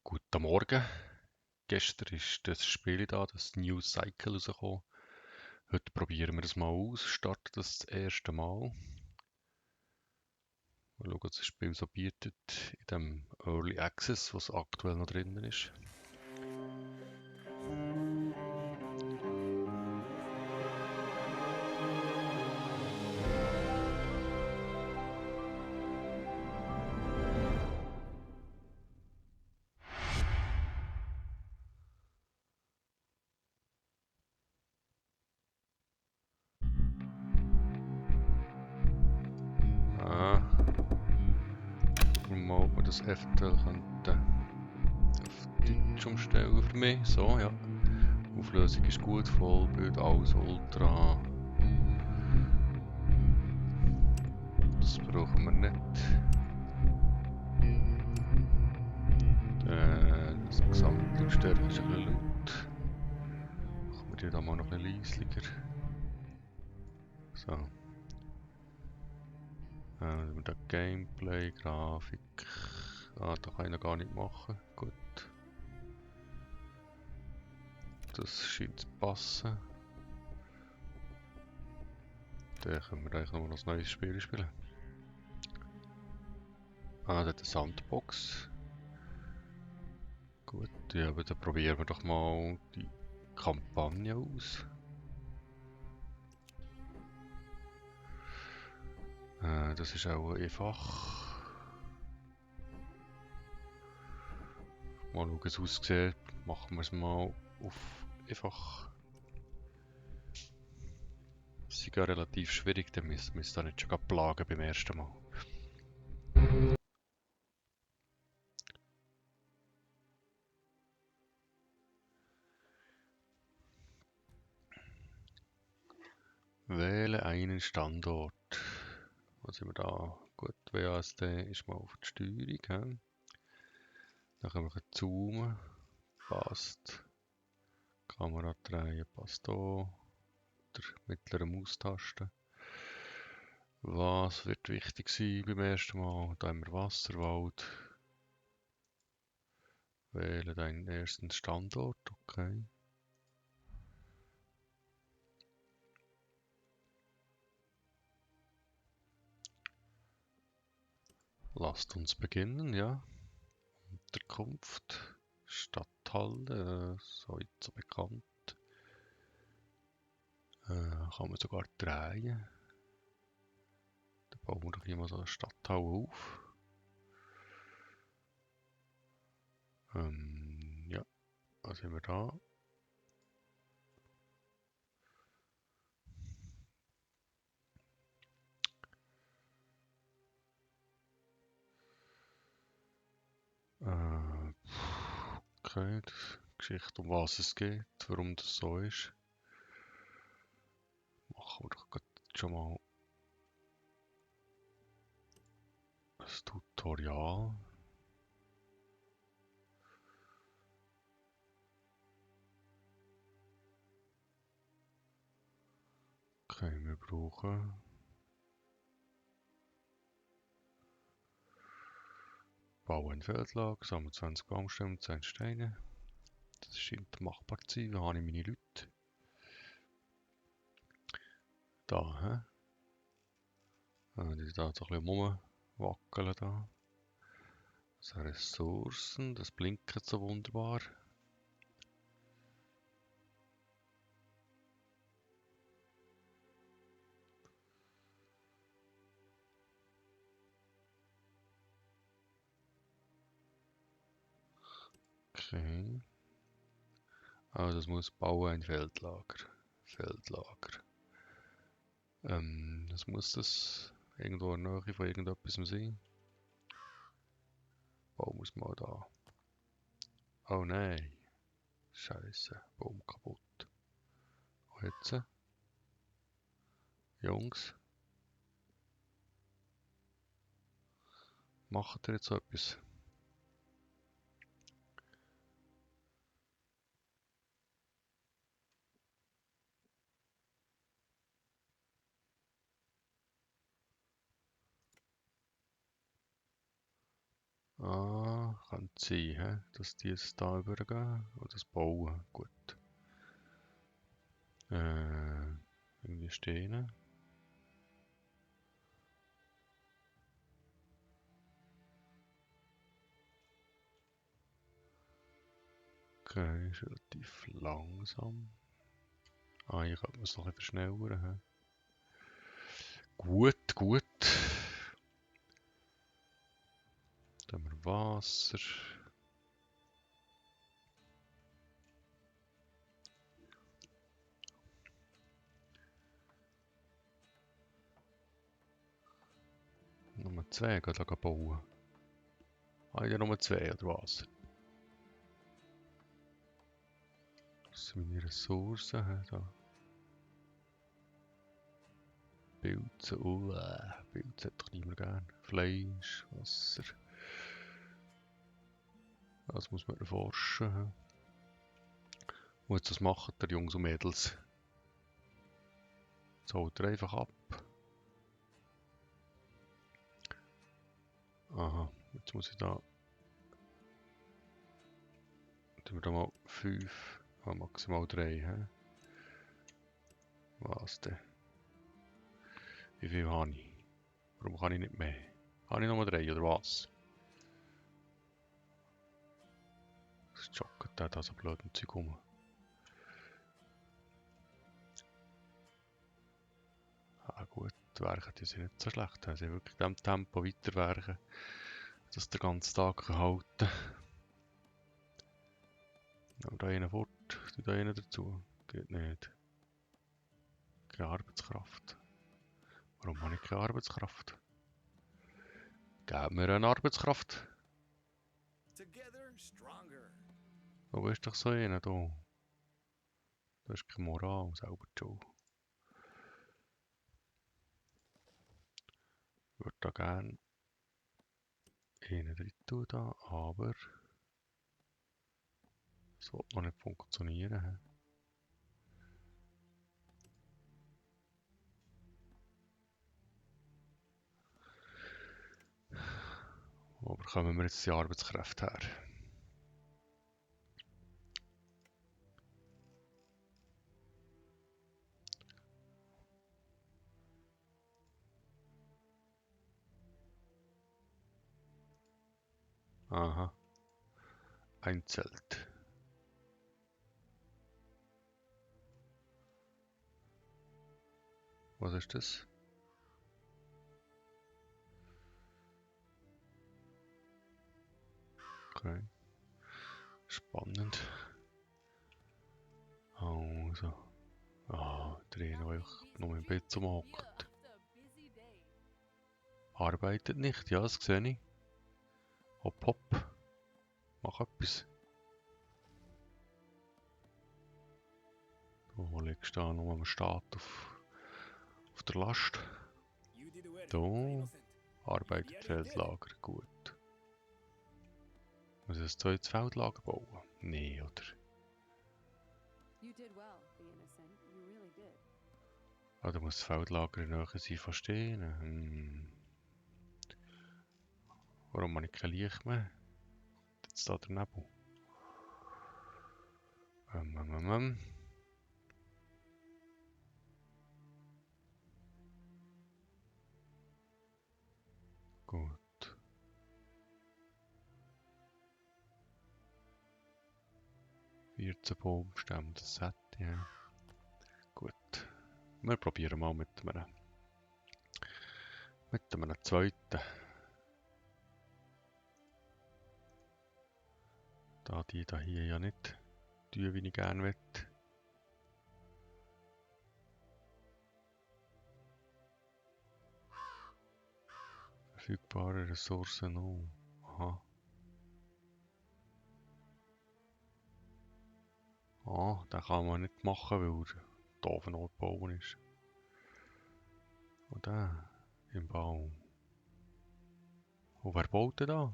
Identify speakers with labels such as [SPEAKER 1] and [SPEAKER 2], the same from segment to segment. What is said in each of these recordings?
[SPEAKER 1] Guten Morgen. Gestern ist das Spiel da, das New Cycle rausgekommen. Heute probieren wir das mal aus, starten das erste Mal. Mal schauen, was das Spiel so bietet in dem Early Access, was aktuell noch drin ist. Gucken wir mal, ob wir das eventuell könnte auf Deutsch umstellen für mich. So, ja. Auflösung ist gut, Vollbild, alles Ultra. Das brauchen wir nicht. Die Gesamtlautstärke ist ein bisschen laut. Machen wir die da mal noch ein bisschen leislicher. So. Da Gameplay, Grafik. Da kann ich noch gar nicht machen. Gut. Das scheint zu passen. Dann können wir eigentlich noch ein neues Spiel spielen. Da hat eine Sandbox. Gut, ja, aber dann probieren wir doch mal die Kampagne aus. Das ist auch einfach. Mal schauen, wie es aussieht. Machen wir es mal auf einfach. Es ist ja relativ schwierig, dann müssen wir uns da nicht schon plagen beim ersten Mal. Wähle einen Standort. Was sind wir da? Gut, WASD ist mal auf die Steuerung. Dann können wir zoomen. Passt. Kamera drehen, passt hier. Der mittlere Maustaste. Was wird wichtig sein beim ersten Mal? Da haben wir Wasserwald. Wähle deinen ersten Standort, okay. Lasst uns beginnen, ja. Unterkunft, Stadthalle, so jetzt so bekannt. Kann man sogar drehen. Dann bauen wir doch hier mal so eine Stadthalle auf. Ja, was sind wir da? Okay, die Geschichte, um was es geht, warum das so ist. Machen wir doch grad schon mal ein Tutorial. Okay, wir brauchen Bauen eine Feldlage, sammeln 20 Baumstämme und 10 Steine. Das scheint machbar zu sein, da habe ich meine Leute. Da, hä? Die sind da so ein bisschen rumwackeln da. Also Ressourcen, das blinkt so wunderbar. Okay. Also das muss bauen ein Feldlager. Feldlager. Das muss das irgendwo in der Nähe von irgendetwas sein. Baum muss mal da. Oh nein. Scheiße, Baum kaputt. Und jetzt? Jungs, macht ihr jetzt so etwas? Ah, Ja, könnte sein, hä? Dass die jetzt da übergehen. Oder das bauen. Gut. Irgendwie stehen. Okay, ist relativ langsam. Ah, hier könnte man es noch etwas schneller. Hä? Gut, gut. Dann haben wir Wasser. Nummer 2 geht da bauen. Ah, ja, Nummer 2 oder was? Das sind meine Ressourcen. Hä? Da. Pilze. Pilze hätte ich nicht mehr gern. Fleisch, Wasser. Das muss man erforschen. Hä? Und jetzt, was machen die Jungs und Mädels? Jetzt holt er einfach ab. Aha, jetzt muss ich da. Tun wir da mal 5, maximal 3. Hä? Was denn? Wie viel habe ich? Warum kann ich nicht mehr? Habe ich nochmal 3 oder was? Das joggt der da so blöd im Zeug rum. Ah gut, die Werke die sind nicht so schlecht. Sie wirklich in diesem Tempo weiterwerken, dass der ganze Tag halten kann. Nehmen wir da einen fort, tue da einen dazu. Geht nicht. Keine Arbeitskraft. Warum habe ich keine Arbeitskraft? Gib mir eine Arbeitskraft. Du bist doch so einer, du. Du hast keine Moral, selber schon. Ich würde da gerne einen drin tun, da, aber das wird noch nicht funktionieren. Wo bekommen wir jetzt die Arbeitskräfte her? Aha, ein Zelt. Was ist das? Okay. Spannend. Also. Ah, drehen euch noch im Bett zum Hocken. Arbeitet nicht, ja, das sehe ich. Hopp, hopp. Mach etwas. Du legst da noch am Start auf der Last. Da. Arbeitet Feldlager, gut. Muss ich das zweites Feldlager bauen? Nee, oder? Ah, da muss das Feldlager in Nähe sein von Steinen. Warum habe ich kein Licht mehr? Jetzt da der Nebel. Gut. Vierzehn Baumstämme, das hätte ich. Ja. Gut. Wir probieren mal mit einem zweiten. Da die da hier ja nicht tun, wie ich gerne möchte. Verfügbare Ressourcen noch. Aha. Ah, den kann man nicht machen, weil er doof Ort bauen ist. Und der im Baum. Und wer baut denn da?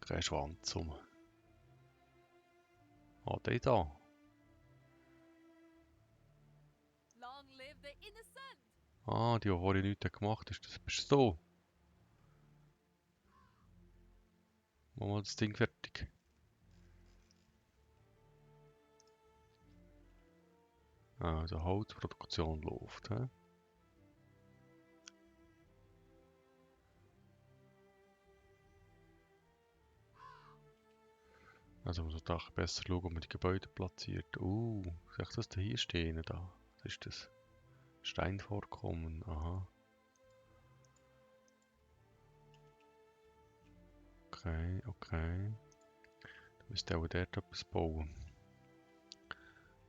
[SPEAKER 1] Kein Schwanz rum. Ah, der da. Ah, die vorhin nichts gemacht hat, das bist du. Machen wir das Ding fertig. Also Holzproduktion läuft. He? Also man sollte auch besser schauen, wo man die Gebäude platziert. Sehe ich das da hier stehen? Da? Was ist das? Steinvorkommen, aha. Okay, okay. Da müsste auch dort etwas bauen.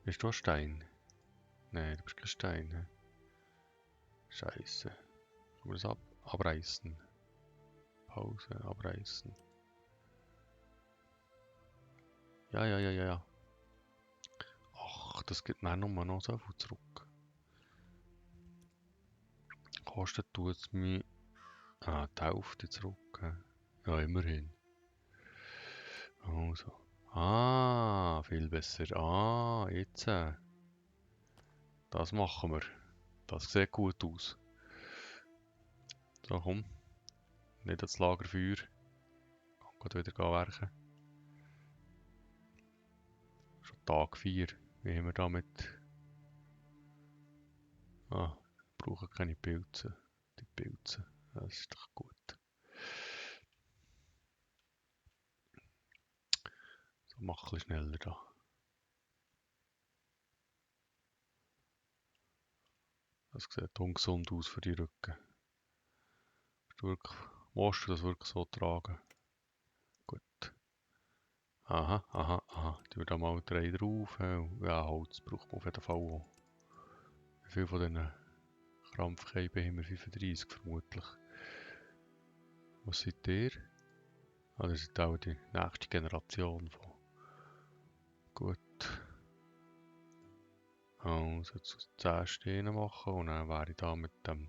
[SPEAKER 1] Bist du ein Stein? Nein, du bist kein Stein. He? Scheiße. Kann man das abreißen? Pause, abreißen. Ja, ja, ja, ja, ja. Ach, das gibt mir nochmal noch so viel zurück. Kostet tut es mir... Ah, die Hälfte zurück. He? Ja, immerhin. Also. Ah, viel besser. Ah, jetzt. Das machen wir. Das sieht gut aus. So, komm. Nicht ans Lagerfeuer. Geht wieder werken. Schon Tag 4. Wie haben wir damit? Ah, brauchen keine Pilze. Die Pilze. Das ist doch gut. So, mach ein bisschen schneller da. Das sieht ungesund aus für die Rücken. Musst du das wirklich so tragen? Gut. Aha, aha, aha. Tun wir da mal 3 drauf. Ja, Holz braucht man auf jeden Fall auch. Wie viel von diesen Krampfkeiben haben wir? 35 vermutlich. Was seid ihr? Ah, das ist auch die nächste Generation von. Gut. Also jetzt 10 Steine machen und dann wäre ich da mit dem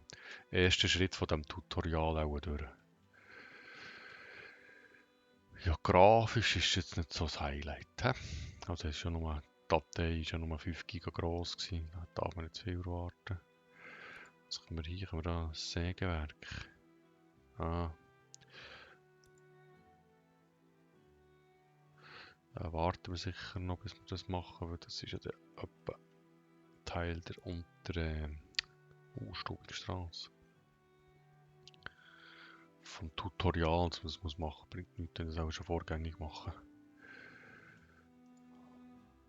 [SPEAKER 1] ersten Schritt von dem Tutorial auch durch. Ja, grafisch ist jetzt nicht so das Highlight. He? Also ist ja nur, die Datei ist ja nur 5 GB groß gewesen. Da darf man nicht zu viel erwarten. Was können wir hier? Können wir da ein Sägewerk? Ah, warten wir sicher noch, bis wir das machen, weil das ist ja der Teil der unteren Stube vom Tutorial, was man muss machen, bringt nichts, wenn das auch schon vorgängig machen.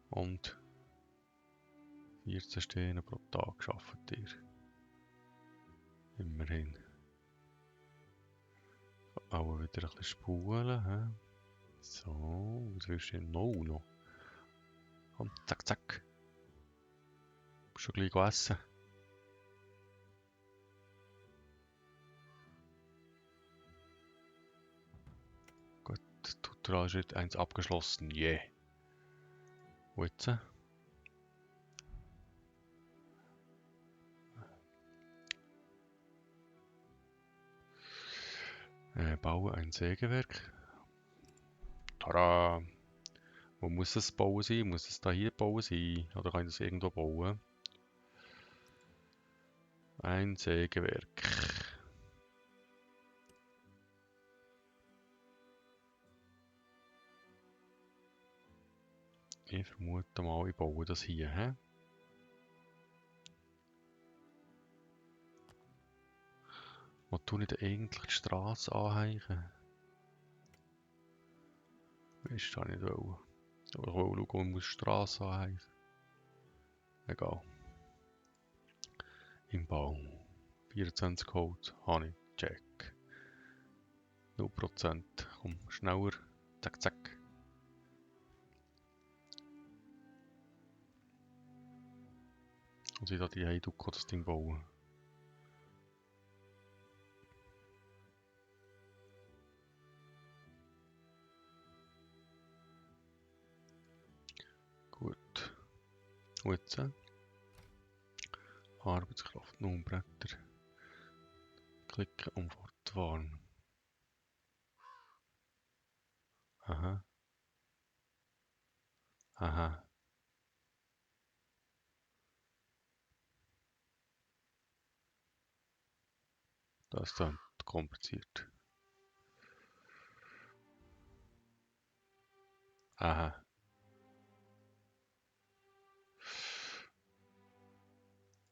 [SPEAKER 1] Und 14 Steine pro Tag schafft ihr. Immerhin. Auch wieder ein bisschen spulen. He? So, was willst du denn noch? Und zack, zack. Schon gleich essen. Gut, Tutorial Schritt 1 abgeschlossen. Yeah. Und jetzt? Bauen ein Sägewerk. Tada! Wo muss es bauen sein? Muss es da hier bauen sein? Oder kann ich das irgendwo bauen? Ein Sägewerk. Ich vermute mal, ich baue das hier. He? Wo tue ich denn eigentlich die Straße anhängen? Ist das nicht wollen. Aber ich will schauen, wo ich die Straße anhängen. Egal. Im Bau. 24 Holz. Habe ich. Check. 0%. Komm, schneller. Zack, zack. Und ich da die Heiduko das Ding bauen. Gut. Und jetzt? Arbeitskraft, Bretter. Klicken, um fortzufahren. Aha. Aha. Das ist dann kompliziert. Aha.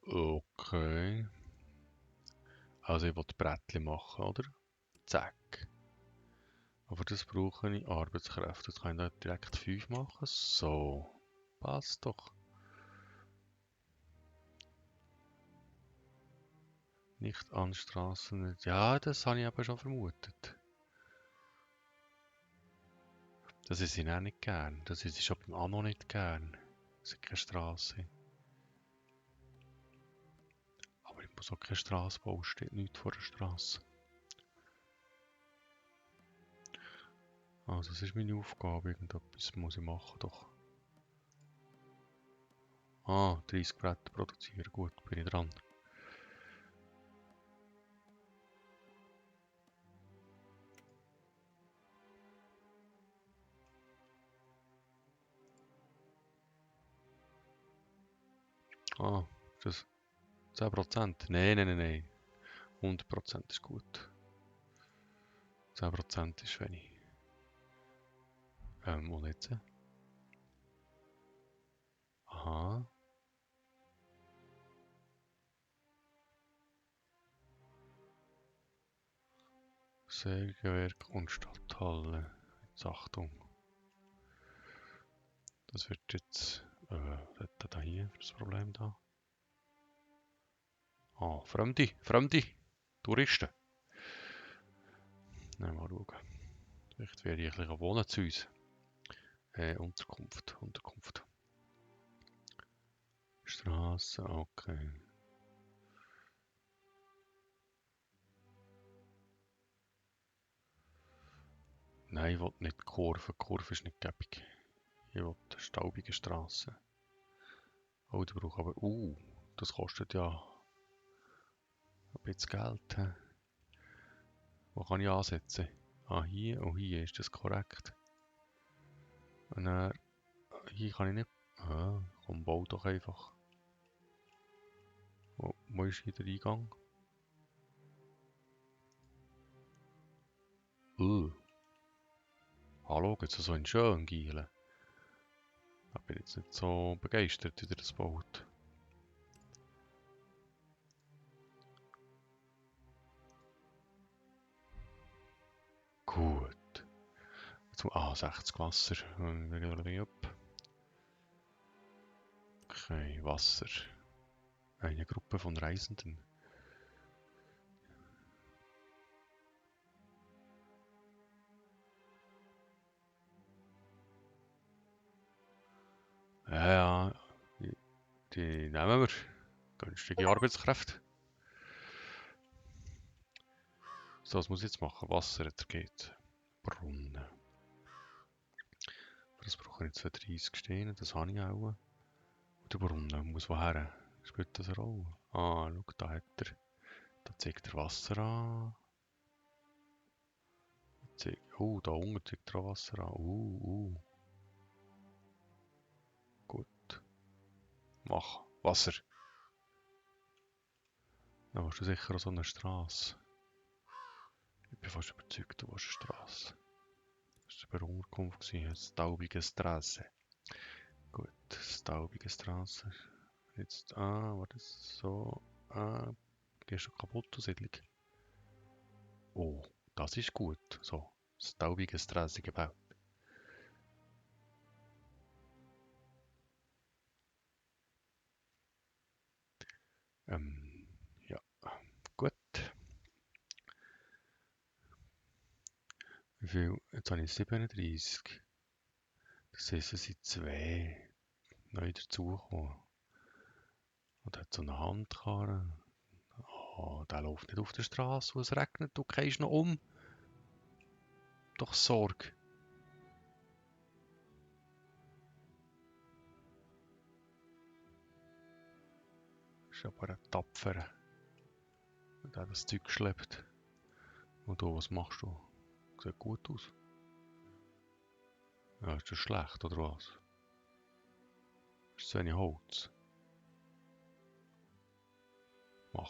[SPEAKER 1] Okay. Also ich will Brettchen machen, oder? Zack. Aber das brauche ich Arbeitskräfte. Das kann ich da direkt 5 machen. So. Passt doch. Nicht an Straßen. Ja, das habe ich aber schon vermutet. Das ist ihn auch nicht gern. Das ist schon beim Anno nicht gern. Es ist keine Straße. Aber ich muss auch keine Straße bauen. Steht nichts vor der Straße. Also das ist meine Aufgabe. Irgendetwas muss ich machen, doch. Ah, 30 Bretter produzieren. Gut, bin ich dran. Ah, das 10%? Nein, nein, nein, nein. 100% ist gut. 10% ist wenig. Und jetzt? Aha. Sägewerk und Stadthalle. Jetzt Achtung. Das wird jetzt... was hat da hier für das Problem da? Ah, Fremde. Touristen. Mal schauen. Vielleicht werde ich ein bisschen wohnen zu uns. Unterkunft. Straße, okay. Nein, ich will nicht Kurve. Kurve ist nicht gäbig. Ich will eine staubige Straße. Oh, die braucht aber... das kostet ja ein bisschen Geld. He? Wo kann ich ansetzen? Ah, hier und hier ist das korrekt. Und dann, hier kann ich nicht... Ah, komm, bau doch einfach. Wo ist hier der Eingang? Hallo, geht's so in schön, Gielen? Ich bin jetzt nicht so begeistert, wie ihr das baut. Gut. Jetzt, 60 Wasser. Okay, Wasser. Eine Gruppe von Reisenden. Ja, die nehmen wir. Günstige Arbeitskräfte. So, was muss ich jetzt machen? Wasser jetzt geht. Brunnen. Das brauche ich 32 Steine, das habe ich auch. Der Brunnen muss woher? Spielt das eine Rolle? Ah, schau, da hat er. Da zeigt er Wasser an. Da unten zeigt er auch Wasser an. Gut. Mach. Wasser. Dann machst du sicher auch so eine Straße. Ich bin fast überzeugt, du willst eine Straße. Das war bei der Unterkunft, Staubige Straße. Gut, Staubige Straße. Jetzt, warte, so. Gehst du kaputt, du Siedlung? Oh, das ist gut. So, Staubige Straße gebaut. Ja, gut. Wie viel? Jetzt habe ich 37. Das heisst, es sind 2 neu dazugekommen. Und hat so eine Handkarre. Oh, der läuft nicht auf der Straße, wo es regnet. Du gehst noch um. Doch Sorge. Das ist aber ein Tapferer. Der das Zeug schleppt. Und du, was machst du? Sieht gut aus. Ja, ist das schlecht, oder was? Ist zu wenig Holz?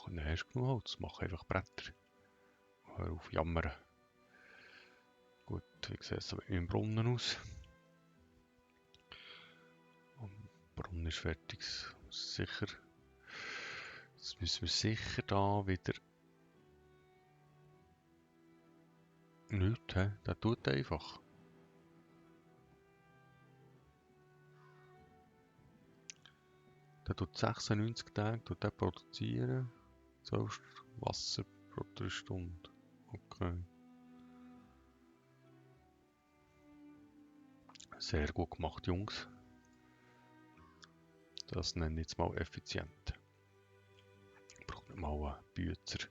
[SPEAKER 1] Nein, hast genug Holz. Mach einfach Bretter. Hör auf jammern. Gut, wie sieht es mit meinem Brunnen aus? Sonne ist fertig. Sicher. Jetzt müssen wir sicher da wieder... Nichts, hä? Der tut einfach. Der tut 96 Tage produzieren. 12 Wasser pro 3 Stunden. Okay. Sehr gut gemacht, Jungs. Das nenne ich jetzt mal effizient. Ich brauche nicht mal einen Bützer.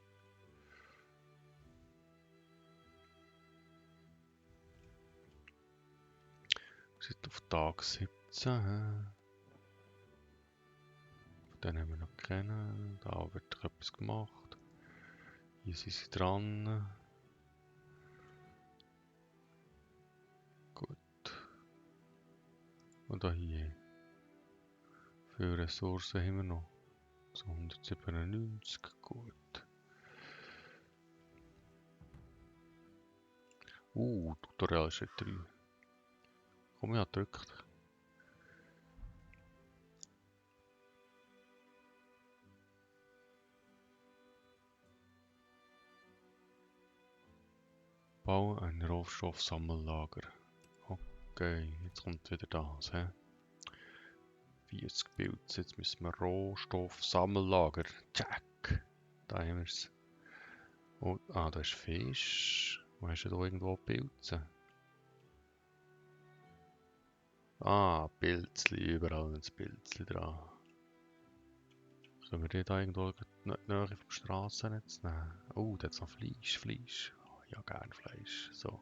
[SPEAKER 1] Wir sind auf Tag 17. Von denen haben wir noch kennen. Da wird etwas gemacht. Hier sind sie dran. Gut. Und da hier. Wie viele Ressourcen haben wir noch? So 197. Gut. Tutorial ist 3. Komm, ja, drückt. Bau ein Rohstoffsammellager. Okay, jetzt kommt wieder das. 40 Pilze, jetzt müssen wir Rohstoffsammellager. Check! Da haben wir es. Oh, da ist Fisch. Wo hast du da irgendwo Pilze? Pilzli, überall ein Pilzli dran. Können wir die da irgendwo nicht näher vom Strassennetz nehmen? Oh, da hat noch Fleisch. Oh, ja, gern Fleisch. So.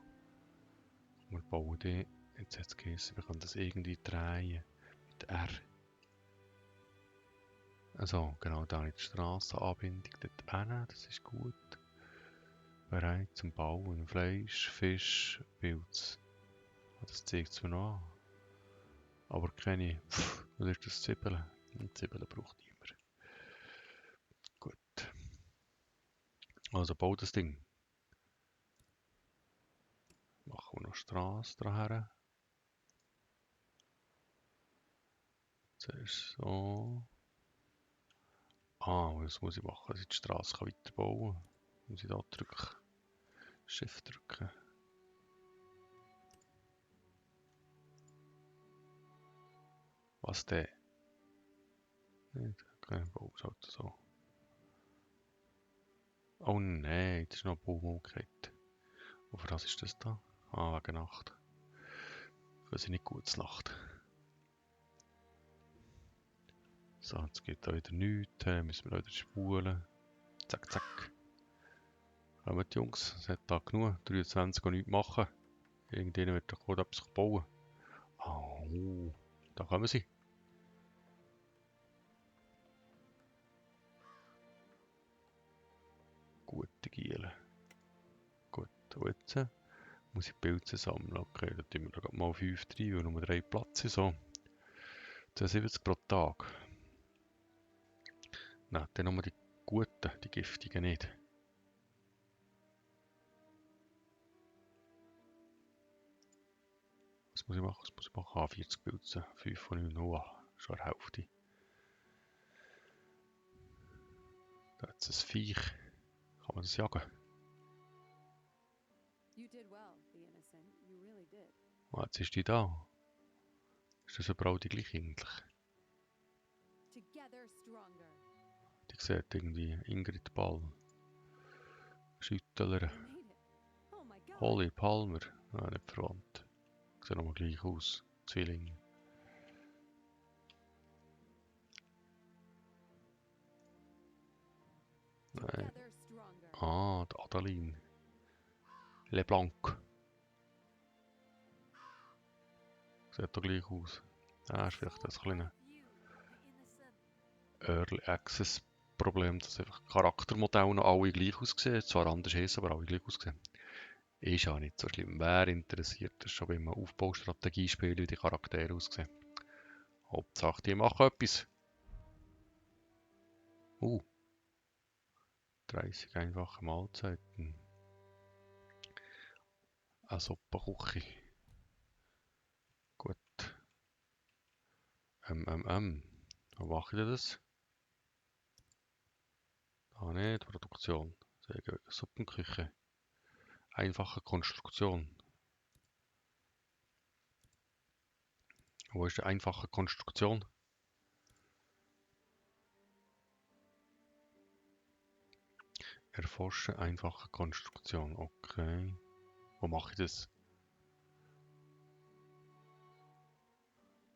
[SPEAKER 1] Wir bauen die. Jetzt hat es geheißen, wir können das irgendwie drehen. Mit R. Also, genau, da habe ich die Strassenanbindung dort hin. Das ist gut. Bereit zum Bauen. Fleisch, Fisch, Pilz. Das zeigt es mir noch an. Aber keine. Was ist das? Zwiebeln? Zwiebeln braucht niemand. Gut. Also bau das Ding. Machen wir noch Straße daher. Zuerst so. Was muss ich machen, dass ich die Straße weiterbauen kann? Muss ich da drücken? Shift drücken. Was denn? Nicht? Okay, bauen wir es halt so. Oh nein, das ist noch eine Baumöglichkeit. Für was ist das da? Wegen Nacht. Können sie nicht gut Nacht. So, jetzt geht da wieder nichts. Müssen wir wieder spulen. Zack, zack. Kommt Jungs, es hat da genug. 23 und nichts machen. Irgendjemand wird doch etwas bauen. Da kommen sie. Gute Giele. Gut, und jetzt muss ich Pilze sammeln. Okay, da tun wir da mal 5 rein, weil nur 3 Platz sind. So. 72 pro Tag. Nein, dann nur die guten, die giftigen nicht. Was muss ich machen? 40 Pilze. 5 von 9. Schon eine Hälfte. Da hat es ein Viech. Kann man das jagen? Jetzt ist die da. Ist das überall die gleiche eigentlich? Die sieht irgendwie Ingrid Ball. Schüttler. Holly Palmer. Nicht verwandt. Sieht nochmal gleich aus. Zwillinge. Nein. Die Adeline. LeBlanc. Sieht doch gleich aus. Ist vielleicht das kleine Early Access Problem, dass einfach Charaktermodelle noch alle gleich aussehen. Zwar anders heißen, aber alle gleich aussehen. Ist auch nicht so schlimm. Wer interessiert das schon beim Aufbaustrategiespiel, wie die Charaktere aussehen? Hauptsache, die machen etwas. 30 einfache Mahlzeiten. Eine Suppenküche. Gut. Wo mache ich das? Ah nicht, Produktion. Sehr gut. Suppenküche. Einfache Konstruktion. Wo ist die einfache Konstruktion? Erforsche einfache Konstruktion. Okay. Wo mache ich das?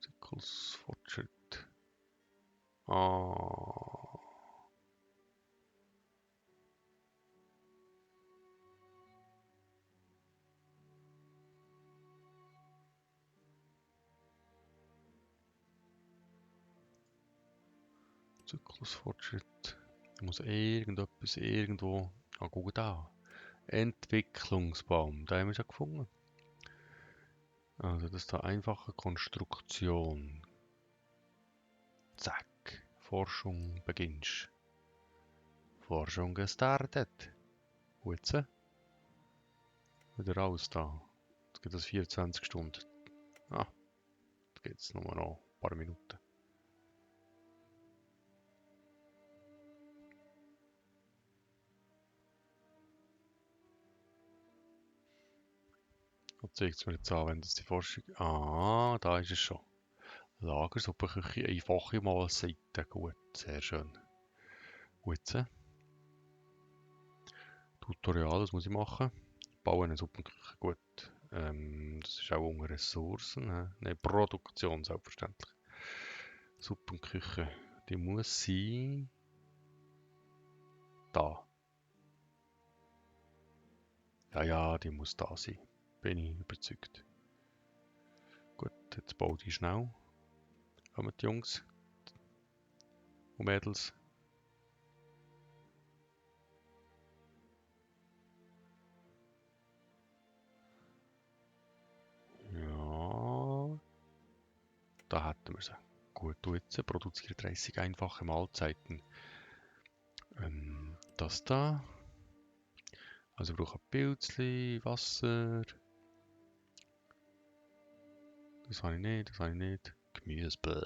[SPEAKER 1] Zyklus-Fortschritt. Ah. Zyklusfortschritt. Ich muss irgendetwas irgendwo. Ah, guck da. Entwicklungsbaum. Da haben wir schon gefunden. Also das ist da einfache Konstruktion. Zack. Forschung beginnst. Forschung gestartet. Wo jetzt? Wieder raus da. Jetzt geht das 24 Stunden. Ah, jetzt geht es nur noch ein paar Minuten. Was zeigt es mir jetzt an, wenn das die Forschung... Ah, da ist es schon. Lagersuppenküche, einfache Mahlzeiten. Gut, sehr schön. Gut, Tutorial, das muss ich machen. Bauen eine Suppenküche, gut. Das ist auch unter Ressourcen. Nein, Produktion selbstverständlich. Suppenküche, die muss sein... Da. Ja, ja, die muss da sein. Bin ich überzeugt. Gut, jetzt baue ich schnell. Kommen die Jungs und Mädels. Ja, da hätten wir sie. Gut, du jetzt produziere 30 einfache Mahlzeiten. Das da. Also ich brauche Pilzli, Wasser. Das habe ich nicht, das habe ich nicht. Gemüse. Bäh.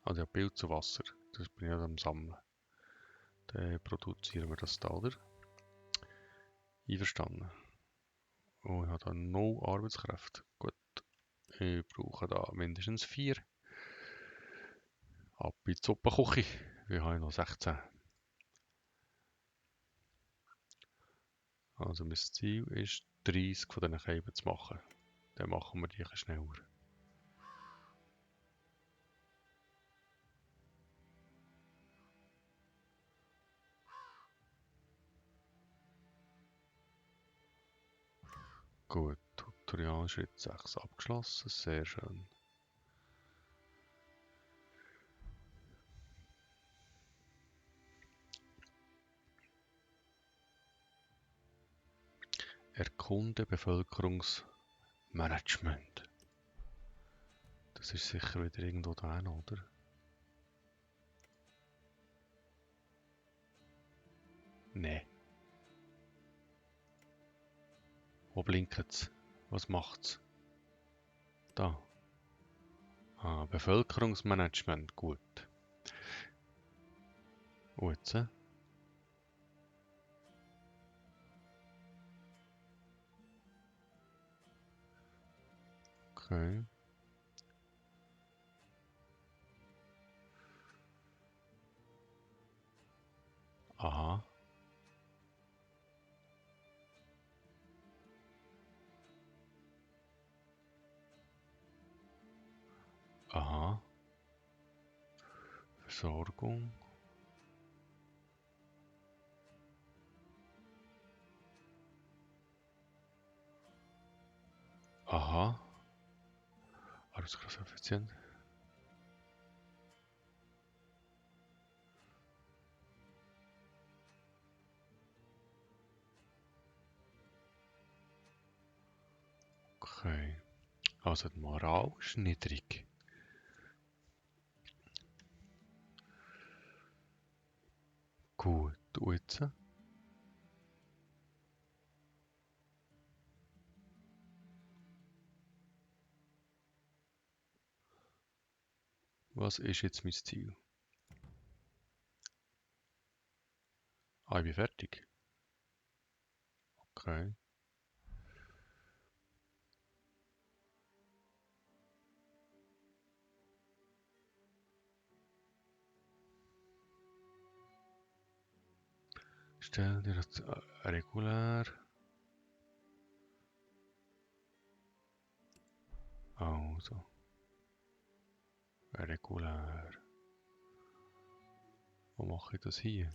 [SPEAKER 1] Also ja, Pilz und Wasser. Das bin ich ja am Sammeln. Dann produzieren wir das da, oder? Einverstanden. Oh, ich habe da no Arbeitskräfte. Gut. Ich brauche da mindestens 4. Ab in die Suppenküche. Wir haben noch 16. Also mein Ziel ist 30 von diesen Scheiben zu machen. Dann machen wir die ein bisschen schneller. Gut, Tutorial Schritt 6 abgeschlossen, sehr schön. Erkunde Bevölkerungsmanagement. Das ist sicher wieder irgendwo da, oder? Nee. Wo blinkt es? Was macht's? Da. Ah, Bevölkerungsmanagement, gut. Und jetzt? Okay. Aha. Aha. Versorgung. Aha. Arbeitskrafteffizient. Okay. Also die Moral ist niedrig. Gut, und jetzt? Was ist jetzt mein Ziel? Ah, ich bin fertig. Okay. Stell dir das regulär. Also. Regulär. Wo mache ich das hier?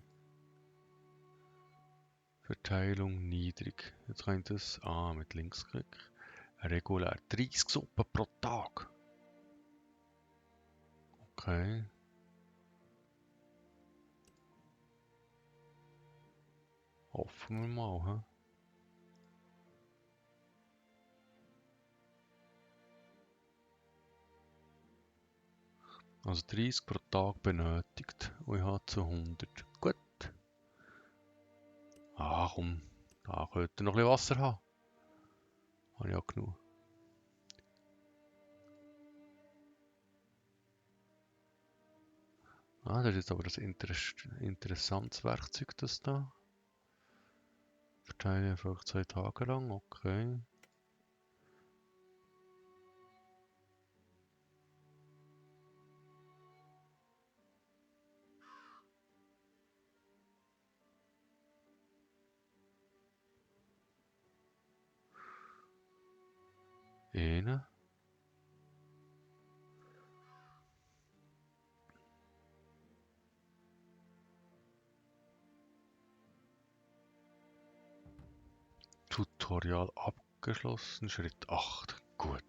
[SPEAKER 1] Verteilung niedrig. Jetzt kann ich das mit Linksklick. Regulär. 30 Suppen pro Tag. Okay. Hoffen wir mal, hä? Also 30 pro Tag benötigt. Und ich habe zu 100. Gut. Ah, komm. Da könnte ihr noch ein bisschen Wasser haben. Habe ich auch genug. Ah, das ist jetzt aber ein interessantes Werkzeug, das da. Verteile einfach 2 Tage lang, okay. Eine. Tutorial abgeschlossen, Schritt 8. Gut.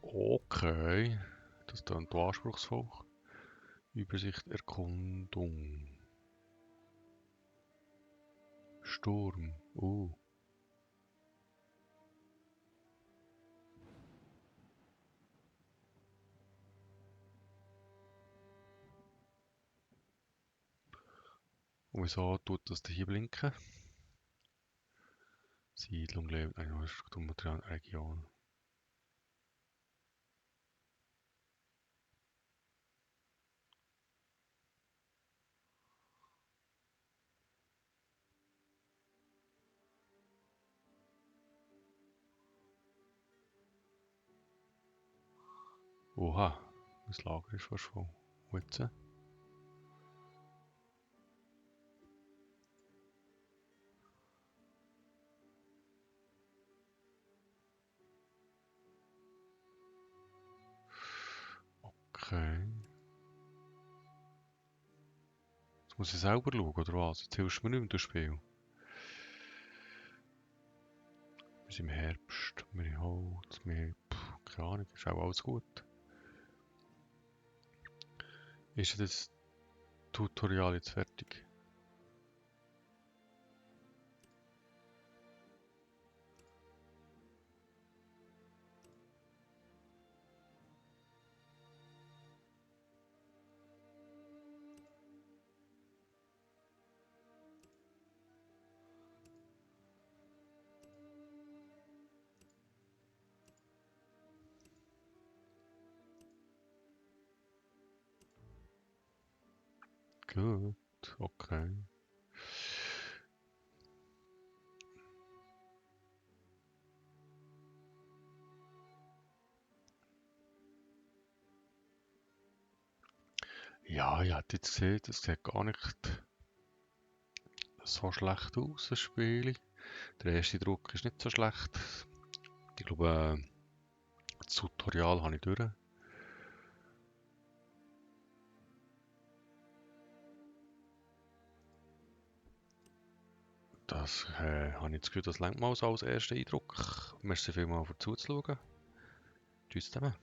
[SPEAKER 1] Okay. Das ist dann anspruchsvoll. Übersicht, Erkundung. Sturm. Und wieso tut das hier blinken? Siedlung, Leben, eine Strukturmaterial, Region. Oha, das Lager ist fast voll. Und jetzt? Okay. Jetzt muss ich selber schauen, oder was? Jetzt hilfst du mir nicht mehr, das Spiel. Wir sind im Herbst, wir haben Holz, keine Ahnung, ist auch alles gut. Ist das Tutorial jetzt fertig? Gut, okay. Ja, ich hätte jetzt gesehen, das sieht gar nicht so schlecht aus, das Spiel. Der erste Druck ist nicht so schlecht. Ich glaube, das Tutorial habe ich durch. Das habe ich jetzt Gefühl, das lenkt mal so als erster Eindruck. Merci vielmals für zuzuschauen. Tschüss zusammen.